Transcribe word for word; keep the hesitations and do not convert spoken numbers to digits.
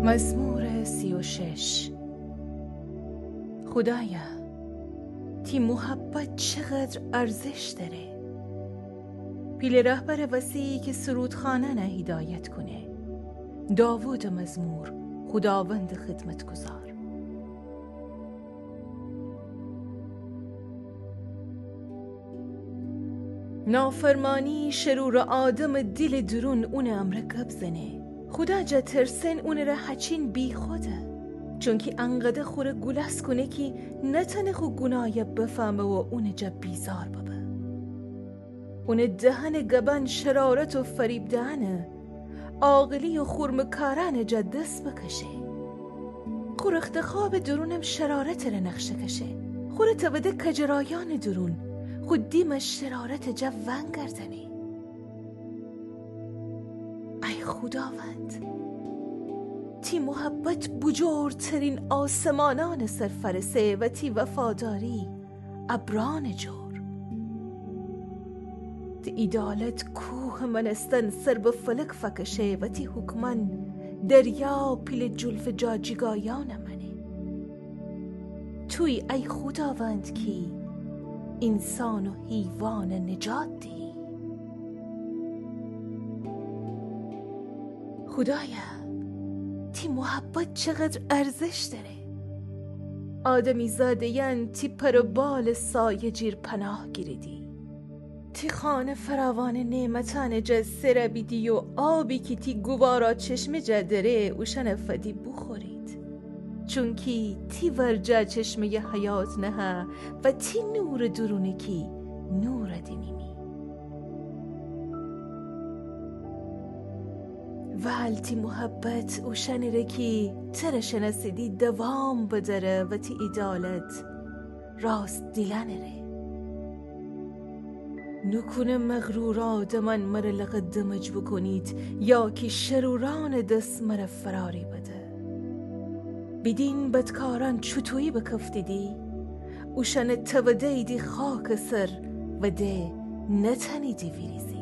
مزمور سی و شش. خودایا، تی محبت چقدر ارزش دأره! پیله رهبرٚ وسی کی سرودخانأنَ هیدایت کونه. داوودٚ مزمور، خوداوندٚ خدمتگذار. نافرمانی شرورٚ آدمٚ دیلٚ دورون اونٚ امرأ گب زنه. خودا جا ترسئن اونٚره هچین بیخوده، چونکی انقدر خوره گولأس کونه کی نتأنه خو گونایَ بفهمه و اونٚ جا بیزار ببه. اونٚ دهنٚ گبأن شرارت و فریب دهنه. عاقلی و خورمٚ کارأنٚ جا دس بکشه. خو رختخوابٚ دورونم شرارتٚ ره نقشه کشه. خوره توده کجرایأنٚ دورون، خو دیمَ شرارتٚ جا ونگردنه. ای خوداوند، تی محبت بجورترین آسمانأنٚ سر فأرسه و تی وفاداری ابرأنٚ جور. تی عیدالت کوهٚ مأنستن سر به فلک فأکشه و تی حکمأن دریا پیلٚ جلفٚ جا جیگایأنٚ مأنه. تویی ای خوداوند کی اینسان و حیوانَ نجات دیهی. خودایا، تی محبت چقدر ارزش دأره! آدمیزاده‌یأن تی پر و بالٚ سایه جیر پناه گیریدی. تی خانه فراوانٚ نعمتأنٚ جا سر بیدی و آبی کی تی گووارا چشمه جا دره اوشأنَ فدی بوخورید. چونکی تی ورجه چشمه‌یٚ حیات نهه و تی نورٚ دورونه کی نورَ دینیمی. ول تی محبت اوشأنٚ ره کی ترَ شنأسیدی دوام بدأره و تی عیدالت راست دیلأنٚ ره. نوکونه مغرور آدمأن مرَ لقدمج بوکونید، یا کی شرورأنٚ دس مرَ فراری بده. بیدین بدکارأن چوطویی بکفتیدی، اوشأنَ تودییدی خاکٚ سر و ده نتأنیدی ویریزیدی.